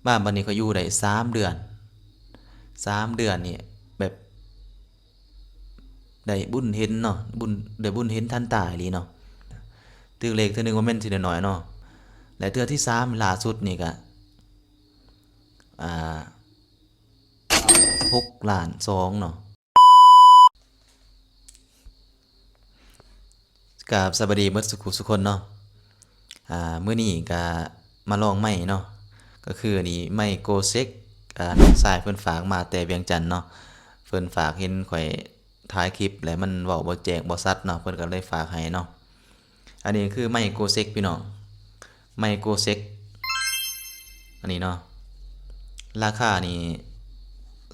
ມາບັດນີ້ຂ້ອຍຢູ່ໄດ້ສາມເດືອນ ສາມເດືອນນີ້ແບບ ໄດ້ບຸນເຫັນເນາະ ບຸນ ໄດ້ບຸນເຫັນທັນຕາອີ່ຫຼີເນາະ ຖືກເລກເທື່ອໜຶ່ງບໍ່ແມ່ນຊິນ້ອຍໆເນາະ ແລະເທື່ອທີສາມລ່າສຸດນີ້ກະ ອ່າ ຫົກລ້ານສອງເນາະ. ກາບສະບາຍດີເບິດສຸຂູສຸຄົນເນາະ ອ່າ ມື້ນີ້ກະມາລອງໄມ້ເນາະ ກະຄືອັນນີ້ໄມ້ໂກເຊັກ ອ່າ ນ້ອງຊາຍເພິ່ນຝາກມາແຕ່ວຽງຈັນເນາະ ເພິ່ນຝາກເຫັນຂ້ອຍຖ່າຍຄລິບ ແລະມັນເວົ້າບໍ່ແຈ້ງບໍ່ຊັດເນາະ ເພິ່ນກະເລີຍຝາກໃຫ້ເນາະ. ອັນນີ້ຄືໄມ້ໂກເຊັກພີ່ນ້ອງ ໄມ້ໂກເຊັກ ອັນນີ້ເນາະ ລາຄານີ້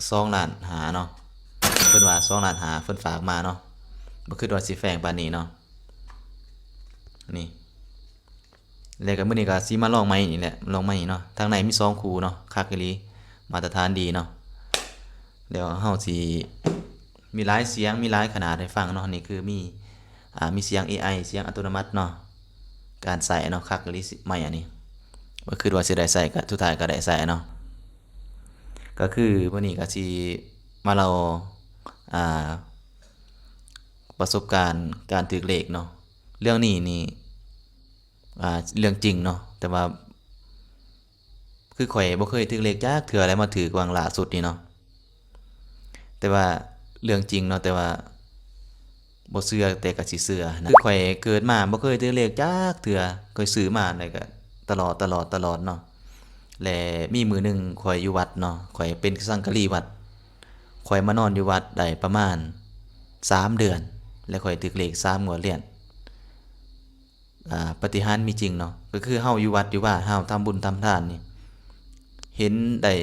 ສອງລ້ານຫ້າເນາະ ເພິ່ນວ່າສອງລ້ານຫ້າ ເພິ່ນຝາກມາເນາະ ບໍ່ຄິດວ່າຊິແພງປານນີ້ເນາະ ນີ້ ແລ້ວກະມື້ນີ້ກະຊິມາລອງໄມ້ນີ້ແຫຼະ ລອງໄມ້ນີ້ເນາະ ທາງໃນມີສອງຄູ່ເນາະ ຄັກອີ່ຫຼີ ມາດຕະຖານດີເນາະ ແລ້ວເຮົາຊິມີຫຼາຍສຽງ ມີຫຼາຍຂະໜາດໃຫ້ຟັງເນາະ ນີ້ຄືມີ ອ່າ ມີສຽງເອໄອ ສຽງອັດຕະໂນມັດເນາະ ການໃຊ້ເນາະ ຄັກອີ່ຫຼີໄມ້ອັນນີ້ ບໍ່ຄິດວ່າຊິໄດ້ໃຊ້ ກະສຸດທ້າຍກະໄດ້ໃຊ້ເນາະ ກະຄືມື້ນີ້ກະຊິມາເລົ່າ ອ່າ ປະສົບການການຖືກເລກເນາະ ເລື່ອງນີ້ນີ້ ອ່າ ເລື່ອງຈິງເນາະ ແຕ່ວ່າ ຄືຂ້ອຍບໍ່ເຄີຍຖືກເລກຈັກເທື່ອ ແລ້ວມາຖືກຫວ່າງລ່າສຸດນີ້ເນາະ ແຕ່ວ່າເລື່ອງຈິງເນາະ ແຕ່ວ່າບໍ່ເຊື່ອແຕ່ກະຊິເຊື່ອນະ ຄືຂ້ອຍເກີດມາບໍ່ເຄີຍຖືກເລກຈັກເທື່ອ ຂ້ອຍຊື້ມາແລ້ວກະຕະຫຼອດ ຕະຫຼອດ ຕະຫຼອດເນາະ ແລະມີມື້ໜຶ່ງຂ້ອຍຢູ່ວັດເນາະ ຂ້ອຍເປັນສັງກະລີວັດ ຂ້ອຍມານອນຢູ່ວັດໄດ້ປະມານສາມເດືອນ ແລະຂ້ອຍຖືກເລກສາມງວດລຽນ. ອ່າ ປາຕິຫານມີຈິງເນາະ ກະຄືເຮົາຢູ່ວັດຢູ່ວາ ເຮົາທຳບຸນທຳທານນີ້ ເຫັນໄດ້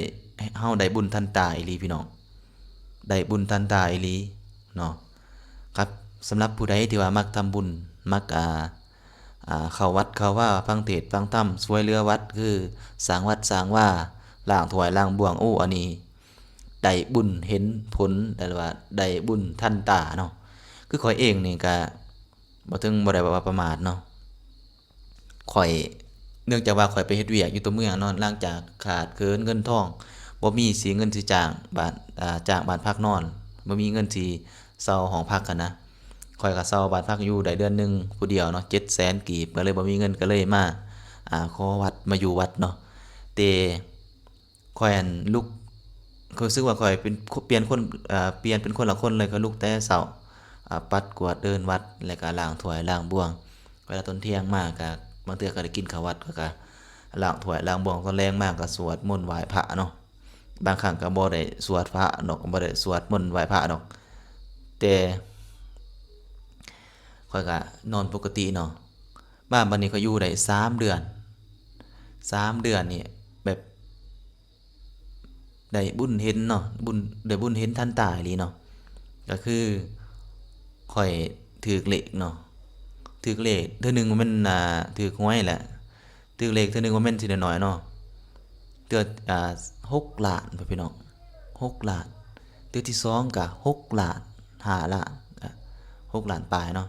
ເຮົາໄດ້ບຸນທັນຕາອີ່ຫຼີພີ່ນ້ອງ ໄດ້ບຸນທັນຕາອີ່ຫຼີເນາະ ຄັບ ສຳລັບຜູ້ໃດທີ່ວ່າມັກທຳບຸນ ມັກ ອ່າ ອ່າ ເຂົ້າວັດເຂົ້າວາ ຟັງເທດຟັງທຳ ຊ່ວຍເຫຼືອວັດ ຄືສ້າງວັດສ້າງວາ ລ້າງຖ້ວຍລ້າງບ່ວງ ໂອ້ ອັນນີ້ໄດ້ບຸນເຫັນຜົນ ຫຼືວ່າໄດ້ບຸນທັນຕາເນາະ ຄືຂ້ອຍເອງນີ້ກະ ບໍ່ເຖິງ ບໍ່ໄດ້ວ່າປະໝາດເນາະ ຂ້ອຍ ເນື່ອງຈາກວ່າຂ້ອຍໄປເຮັດວຽກຢູ່ຕົວເມືອງເນາະ ຫຼັງຈາກຂາດເຂີນເງິນທອງ ບໍ່ມີຊິເງິນຊິຈ້າງບ້ານ ອ່າ ຈ້າງບ້ານພັກນອນ ບໍ່ມີເງິນຊິເຊົ່າຫ້ອງພັກຫັ້ນນະ ຂ້ອຍກະເຊົ່າບ້ານພັກຢູ່ໄດ້ເດືອນໜຶ່ງຜູ້ດຽວເນາະ ເຈັດແສນກີບ ກະເລີຍບໍ່ມີເງິນ ກະເລີຍມາ ອ່າ ຂໍວັດ ມາຢູ່ວັດເນາະ ແຕ່ ຂ້ອຍ ອັນ ລຸກ ຂ້ອຍຮູ້ສຶກວ່າຂ້ອຍເປັນ ປ່ຽນຄົນ ເອີ ປ່ຽນເປັນຄົນລະຄົນເລີຍ ຂ້ອຍລຸກແຕ່ເຊົ້າ ອາ ປັດກວາດເດີ່ນວັດ ແລ້ວກະລ້າງຖ້ວຍລ້າງບ່ວງ ເວລາຕອນທ່ຽງມາກະ ບາງເທື່ອກະໄດ້ກິນເຂົ້າວັດ ຂ້ອຍກະລ້າງຖ້ວຍລ້າງບ່ວງ ຕອນແລງມາກະສວດມົນໄຫວ້ພະເນາະ ບາງຄັ້ງກະບໍ່ໄດ້ສວດພະດອກ ບໍ່ໄດ້ສວດມົນໄຫວ້ພະດອກ ແຕ່ ຂ້ອຍກະນອນປົກກະຕິເນາະ ມາບັດນີ້ຂ້ອຍຢູ່ໄດ້ສາມເດືອນ ສາມເດືອນນີ້ແບບ ໄດ້ບຸນເຫັນເນາະ ບຸນ ໄດ້ບຸນເຫັນທັນຕາອີ່ຫຼີເນາະ ກະຄືຂ້ອຍຖືກເລກເນາະ ຖືກເລກເທື່ອໜຶ່ງບໍ່ແມ່ນ ອ່າ ຖືກຫວຍແຫຼະ ຖືກເລກເທື່ອໜຶ່ງບໍ່ແມ່ນຊິນ້ອຍໆເນາະ ເທື່ອ ອ່າ ຫົກລ້ານ ພີ່ນ້ອງ ຫົກລ້ານ ເທື່ອທີສອງກະຫົກລ້ານ ຫ້າລ້ານ ອ່າ ຫົກລ້ານປາຍເນາະ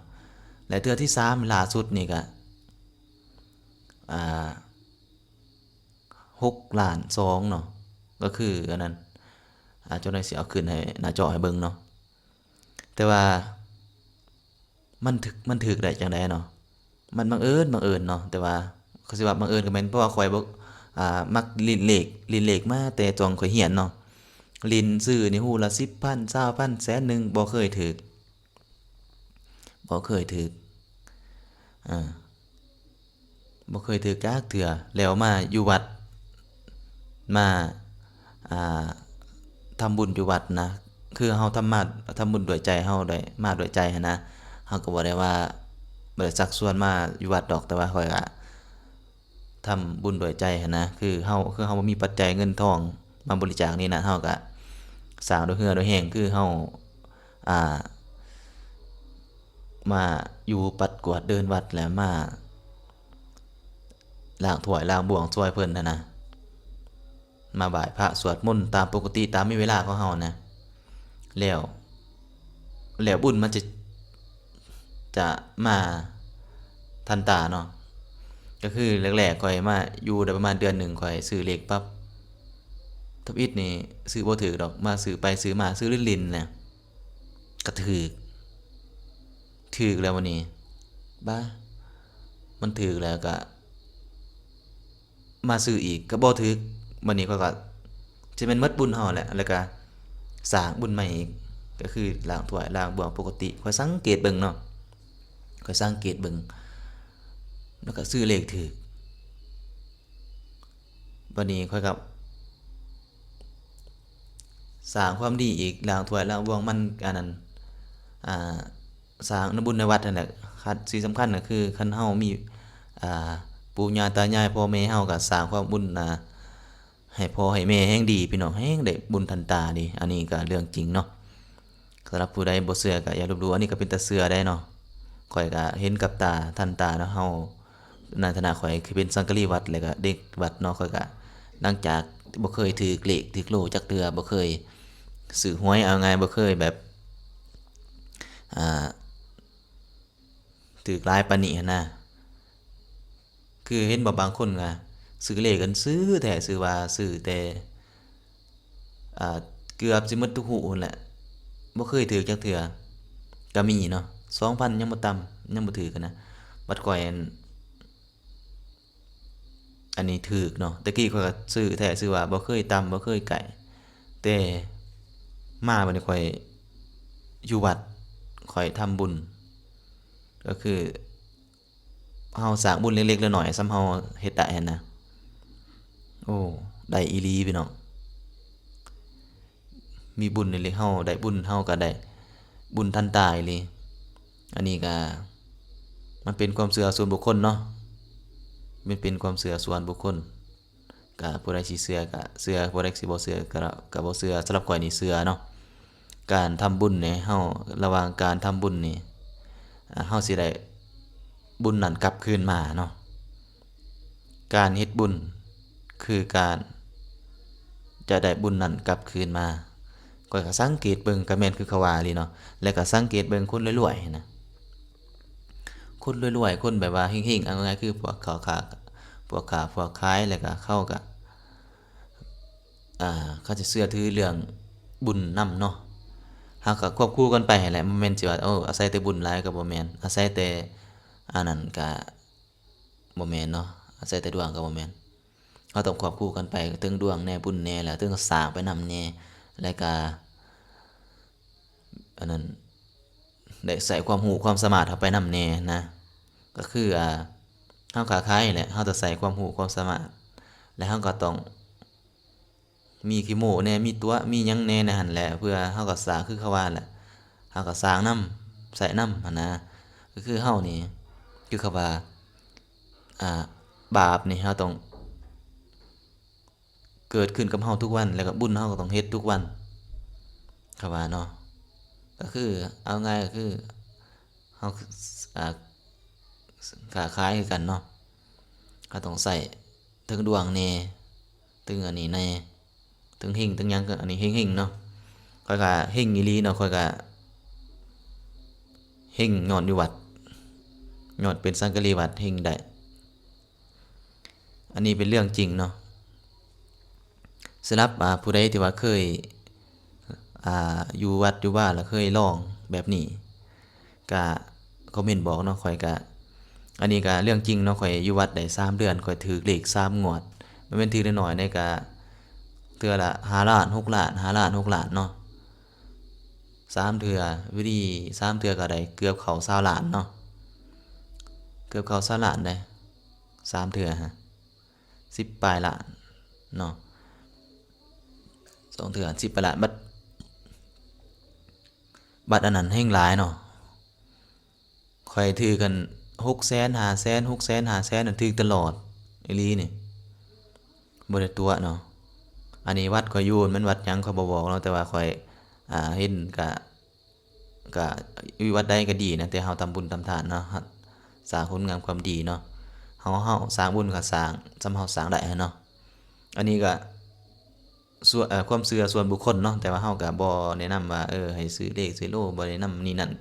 ແລະເທື່ອທີສາມລ່າສຸດນີ້ກະ ອ່າ ຫົກລ້ານສອງເນາະ ກະຄືອັນນັ້ນ ອ່າ ເຈົ້າໜ້າທີ່ຊິເອົາຂຶ້ນໃຫ້ໜ້າຈໍໃຫ້ເບິ່ງເນາະ ແຕ່ວ່າມັນຖືກ ມັນຖືກໄດ້ຈັ່ງໃດເນາະ ມັນບັງເອີນ ບັງເອີນເນາະ ແຕ່ວ່າ ເຂົາຊິວ່າບັງເອີນກະແມ່ນ ເພາະວ່າຂ້ອຍບໍ່ ອ່າ ມັກຫຼິ້ນເລກ ຫຼິ້ນເລກມາແຕ່ຕອນຂ້ອຍຮຽນເນາະ ຫຼິ້ນຊື້ນີ້ຮູ້ລະສິບພັນ ຊາວພັນ ແສນໜຶ່ງ ບໍ່ເຄີຍຖືກ ບໍ່ເຄີຍຖືກ ເອີ ບໍ່ເຄີຍຖືກຈັກເທື່ອ ແລ້ວມາຢູ່ວັດ ມາ ອ່າ ທຳບຸນຢູ່ວັດນະ ຄືເຮົາທຳມາ ທຳບຸນດ້ວຍໃຈ ເຮົາໄດ້ມາດ້ວຍໃຈຫັ້ນນະ ເຮົາກະບໍ່ໄດ້ວ່າ ບໍ່ໄດ້ຊັກຊວນມາຢູ່ວັດດອກ ແຕ່ວ່າຂ້ອຍກະ ທຳບຸນດ້ວຍໃຈຫັ້ນນະ ຄືເຮົາ ຄືເຮົາບໍ່ມີປັດໄຈເງິນທອງມາບໍລິຈາກນີ້ນະ ເຮົາກະສ້າງດ້ວຍເຫື່ອດ້ວຍແຮງ ຄືເຮົາ ອ່າ ມາຢູ່ປັດກວາດເດີ່ນວັດ ແລະມາລ້າງຖ້ວຍລ້າງບ່ວງຊ່ວຍເພິ່ນຫັ້ນນະ ມາໄຫວ້ພະສວດມົນຕາມປົກກະຕິ ຕາມມີເວລາຂອງເຮົານະ ແລ້ວ ແລ້ວບຸນມັນຈະ ຈະມາທັນຕາເນາະ ກະຄືແລກໆຂ້ອຍມາຢູ່ໄດ້ປະມານເດືອນໜຶ່ງ ຂ້ອຍຊື້ເລກປັບ ທຳອິດນີ້ຊື້ບໍ່ຖືກດອກ ມາຊື້ໄປຊື້ມາ ຊື້ຫຼິ້ນໆນະ ກະຖືກ ຖືກແລ້ວບັດນີ້ ບາ ມັນຖືກແລ້ວກະ ມາຊື້ອີກກະບໍ່ຖືກ ບັດນີ້ຂ້ອຍກະ ຊິແມ່ນໝົດບຸນເຮົາແຫຼະ ແລ້ວກະສ້າງບຸນໃໝ່ອີກ ກະຄືລ້າງຖ້ວຍລ້າງບ່ວງປົກກະຕິ ຂ້ອຍສັງເກດເບິ່ງເນາະ ຂ້ອຍສັງເກດເບິ່ງ ແລ້ວກະຊື້ເລກຖືກ ບັດນີ້ຂ້ອຍກະ ສ້າງຄວາມດີອີກ ລ້າງຖ້ວຍລ້າງບ່ວງ ມັນ ອັນນັ້ນ ອ່າ ສ້າງນຳບຸນໃນວັດຫັ້ນແຫຼະ ຄັນ ສິ່ງສຳຄັນກໍຄື ຄັນເຮົາມີ ອ່າ ປູ່ຍ່າຕາຍາຍ ພໍ່ແມ່ເຮົາກໍສ້າງຄວາມບຸນ ອ່າ ໃຫ້ພໍ່ໃຫ້ແມ່ແຮ່ງດີ ພີ່ນ້ອງ ແຮ່ງໄດ້ບຸນທັນຕາເດ້ ອັນນີ້ກໍເລື່ອງຈິງເນາະ. ສຳລັບຜູ້ໃດບໍ່ເຊື່ອກໍຢ່າລົບຫຼູ່ ອັນນີ້ກໍເປັນຕາເຊື່ອໄດ໋ເນາະ ຂ້ອຍກໍເຫັນກັບຕາ ທັນຕາເນາະ ເຮົາ ໃນຖານະຂ້ອຍຄືເປັນສັງກະລີວັດ ແລ້ວກໍເດັກວັດເນາະ ຂ້ອຍກໍ ຫຼັງຈາກບໍ່ເຄີຍຖືກເລກຖືກໂລຈັກເທື່ອ ບໍ່ເຄີຍຊື້ຫວຍ ເອົາງ່າຍ ບໍ່ເຄີຍແບບ ອ່າ ຖືກຫຼາຍປານນີ້ຫັ້ນນະ ຄືເຫັນບໍ່ ບາງຄົນກໍຊື້ເລກກັນ ຊື້ແທ້ ຊື່ວ່າຊື້ແຕ່ ອ່າ ເກືອບຊິໝົດທຸກຮູ້ຫັ້ນແຫຼະ ບໍ່ເຄີຍຖືກຈັກເທື່ອກໍມີເນາະ ສອງພັນ ຍັງບໍ່ຕ່ຳ ຍັງບໍ່ຖືກຫັ້ນນະ ບັດຂ້ອຍ ອັນ ອັນນີ້ຖືກເນາະ ແຕ່ກີ້ຂ້ອຍກໍຊື້ແທ້ ຊື່ວ່າບໍ່ເຄີຍຕ່ຳ ບໍ່ເຄີຍໃກ້ ແຕ່ມາບັດນີ້ຂ້ອຍຢູ່ວັດ ຂ້ອຍທຳບຸນ ກໍຄື ເຮົາສ້າງບຸນເລັກໆນ້ອຍໆ ສ່ຳເຮົາເຮັດໄດ້ຫັ້ນນະ ໂອ້ ໄດ້ອີ່ຫຼີພີ່ນ້ອງ ມີບຸນເລັກໆ ເຮົາໄດ້ບຸນ ເຮົາກໍໄດ້ບຸນທັນຕາອີ່ຫຼີ ອັນນີ້ກໍມັນເປັນຄວາມເຊື່ອສ່ວນບຸກຄົນເນາະ ມັນເປັນຄວາມເຊື່ອສ່ວນບຸກຄົນ ກະຜູ້ໃດຊິເຊື່ອກະເຊື່ອ ຜູ້ໃດຊິບໍ່ເຊື່ອກະ ກະບໍ່ເຊື່ອ ສຳລັບຂ້ອຍນີ້ເຊື່ອເນາະ ການທຳບຸນນີ້ ເຮົາ ລະຫວ່າງການທຳບຸນນີ້ ເຮົາຊິໄດ້ບຸນນັ້ນກັບຄືນມາເນາະ ການເຮັດບຸນຄືການຈະໄດ້ບຸນນັ້ນກັບຄືນມາ ຂ້ອຍກະສັງເກດເບິ່ງ ກະແມ່ນຄືເຂົາວ່າອີ່ຫຼີເນາະ ແລະກະສັງເກດເບິ່ງຄົນລວຍໆຫັ້ນນະ ຄົນລວຍໆ ຄົນແບບວ່າເຮັງໆ ເອົາງ່າຍໆ ຄືພວກເຂົາຄ້າ ພວກຄ້າພວກຂາຍ ແລ້ວກະເຂົາກະ ອ່າ ເຂົາຈະເຊື່ອຖືເລື່ອງບຸນນຳເນາະ ເຮົາກະຄວບຄູ່ກັນໄປຫັ້ນແຫຼະ ບໍ່ແມ່ນຊິວ່າ ໂອ້ ອາໄສແຕ່ບຸນຫຼາຍກະບໍ່ແມ່ນ ອາໄສແຕ່ອັນນັ້ນກະບໍ່ແມ່ນເນາະ ອາໄສແຕ່ດວງກະບໍ່ແມ່ນ ເຮົາຕ້ອງຄວບຄູ່ກັນໄປ ເຖິງດວງແດ່ ບຸນແດ່ ແລ້ວເຖິງສ້າງໄປນຳແດ່ ແລ້ວກະ ອັນນັ້ນ ໄດ້ໃຊ້ຄວາມຮູ້ຄວາມສາມາດເຮົາໄປນຳແດ່ນະ ກໍຄື ອ່າ ເຮົາຄ້າຂາຍແຫຼະ ເຮົາຕ້ອງໃຊ້ຄວາມຮູ້ຄວາມສາມາດ ແລະເຮົາກໍຕ້ອງມີຂີ້ໂມ້ແດ່ ມີຕົວະ ມີຫຍັງແດ່ໃນຫັ້ນແຫຼະ ເພື່ອເຮົາກໍສ້າງຄືເຂົາວ່າແຫຼະ ເຮົາກໍສ້າງນຳ ໃຊ້ນຳຫັ້ນນະ ກໍຄືເຮົານີ້ ຄືເຂົາວ່າ ອ່າ ບາບນີ້ເຮົາຕ້ອງ ເກີດຂຶ້ນກັບເຮົາທຸກວັນ ແລ້ວກໍບຸນເຮົາກໍຕ້ອງເຮັດທຸກວັນ ເຂົາວ່າເນາະ ກໍຄືເອົາງ່າຍກໍຄືເຮົາ ອ່າ ຄ້າຂາຍຄືກັນເນາະ ເຮົາຕ້ອງໃຊ້ເຖິງດວງແດ່ ເຖິງອັນນີ້ແດ່ ເຖິງເຮັງເຖິງຫຍັງ ກໍອັນນີ້ເຮັງໆເນາະ ຂ້ອຍກໍເຮັງອີ່ຫຼີເນາະ ຂ້ອຍກໍເຮັງຍ້ອນຢູ່ວັດ ຍ້ອນເປັນສັງກະລີວັດເຮັງໄດ້ ອັນນີ້ເປັນເລື່ອງຈິງເນາະ ສຳລັບ ອ່າ ຜູ້ໃດທີ່ວ່າເຄີຍ ອ່າ ຢູ່ວັດຢູ່ວາ ແລ້ວເຄີຍລອງແບບນີ້ ກະຄອມເມັນບອກເນາະ ຂ້ອຍກະ ອັນນີ້ກະເລື່ອງຈິງເນາະ ຂ້ອຍຢູ່ວັດໄດ້ສາມເດືອນ ຂ້ອຍຖືກເລກສາມງວດ ມັນແມ່ນຖືກນ້ອຍໆເດ້ ກະເທື່ອລະຫ້າລ້ານ ຫົກລ້ານ ຫ້າລ້ານ ຫົກລ້ານເນາະ ສາມເທື່ອ ວິທີ ສາມເທື່ອກະໄດ້ເກືອບເຂົ້າຊາວລ້ານເນາະ ເກືອບເຂົ້າຊາວລ້ານເດ້ ສາມເທື່ອ ສິບປາຍລ້ານເນາະ ສອງເທື່ອສິບປາຍລ້ານ ບັດ ບັດອັນນັ້ນແຮ່ງຫຼາຍເນາະ ຂ້ອຍຖືກກັນຫົກແສນ ຫ້າແສນ ຫົກແສນ ຫ້າແສນ ຖືກຕະຫຼອດອີ່ຫຼີນີ້ ບໍ່ໄດ້ຕົວະເນາະ ອັນນີ້ວັດຂ້ອຍຢູ່ ມັນວັດຫຍັງຂ້ອຍບໍ່ບອກເນາະ ແຕ່ວ່າຂ້ອຍ ອ່າ ເຫັນກະ ກະຢູ່ວັດໃດກະດີນະ ແຕ່ເຮົາທຳບຸນທຳທານເນາະ ເຮົາສ້າງຄຸນງາມຄວາມດີເນາະ ເຮົາ ເຮົາສ້າງບຸນກະສ້າງ ສ່ຳເຮົາສ້າງໄດ້ຫັ້ນເນາະ ອັນນີ້ກະ ສ່ວນ ເອີ ຄວາມເຊື່ອສ່ວນບຸກຄົນເນາະ ແຕ່ວ່າເຮົາກະບໍ່ແນະນຳວ່າ ເອີ ໃຫ້ຊື້ເລກຊື້ໂລ ບໍ່ແນະນຳນີ້ນັ້ນ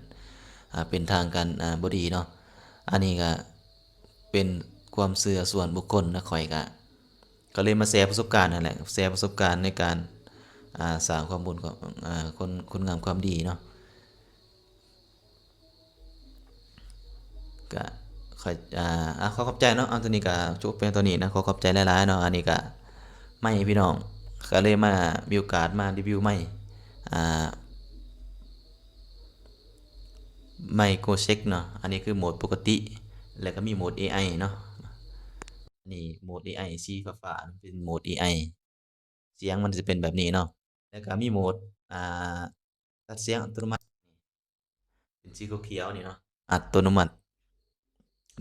ອ່າ ເປັນທາງການ ອ່າ ບໍ່ດີເນາະ ອັນນີ້ກະເປັນຄວາມເຊື່ອສ່ວນບຸກຄົນນະ ຂ້ອຍກະ ກໍເລີຍມາແຊປະສົບການຫັ້ນແຫຼະ ແຊປະສົບການໃນການ ອ່າ ສ້າງຄວາມບຸນ ຂອງ ອ່າ ຄົນ ຄຸນງາມຄວາມດີເນາະ. ກະ ຂ້ອຍ ອ່າ ອ່າ ຂໍຂອບໃຈເນາະ. ເອົາ ຕົວນີ້ກະຈົບພຽງເທົ່ານີ້ນະ ຂໍຂອບໃຈຫຼາຍໆເນາະ. ອັນນີ້ກະໄມພີ່ນ້ອງ ກະເລີຍມາ ມີໂອກາດມາຣີວິວໄມ ອ່າ ໄມໂກເຊັກເນາະ. ອັນນີ້ຄືໂໝດປົກກະຕິ ແລ້ວກະມີໂໝດເອໄອເນາະ. ອັນນີ້ໂໝດເອໄອ ສີຟ້າໆ ເປັນໂໝດເອໄອ ສຽງມັນຈະເປັນແບບນີ້ເນາະ. ແລ້ວກະມີໂໝດ ອ່າ ຕັດສຽງອັດຕະໂນມັດ ເປັນສີຂຽວໆນີ້ເນາະ ອັດຕະໂນມັດ.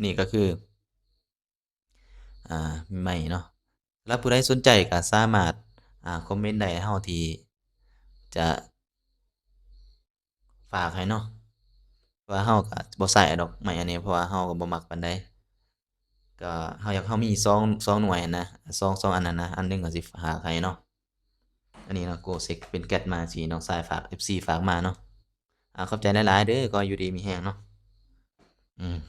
ນີ້ກໍຄື ອ່າ ໄມເນາະ. ແລ້ວຜູ້ໃດສົນໃຈກໍສາມາດ ອ່າ ຄອມເມັນໄດ້ ເຮົາທີ່ຈະຝາກໃຫ້ເນາະ. ເພາະວ່າເຮົາກໍບໍ່ໃຊ້ດອກໄມອັນນີ້ ເພາະວ່າເຮົາກໍບໍ່ມັກປານໃດ. ກໍເຮົາຢາກ ເຮົາມີສອງ ສອງໜ່ວຍນະ ສອງ ສອງອັນນັ້ນນະ ອັນໜຶ່ງກໍຊິຝາກໃຫ້ເນາະ. ອັນນີ້ເນາະ ໂກເຊັກ ເປັນແກັດມາ ທີ່ນ້ອງຊາຍຝາກ ເອັຟຊີ ຝາກມາເນາະ. ອ່າ ຂອບໃຈຫຼາຍໆເດີ ຂໍຢູ່ດີມີແຮງເນາະ. ອືມ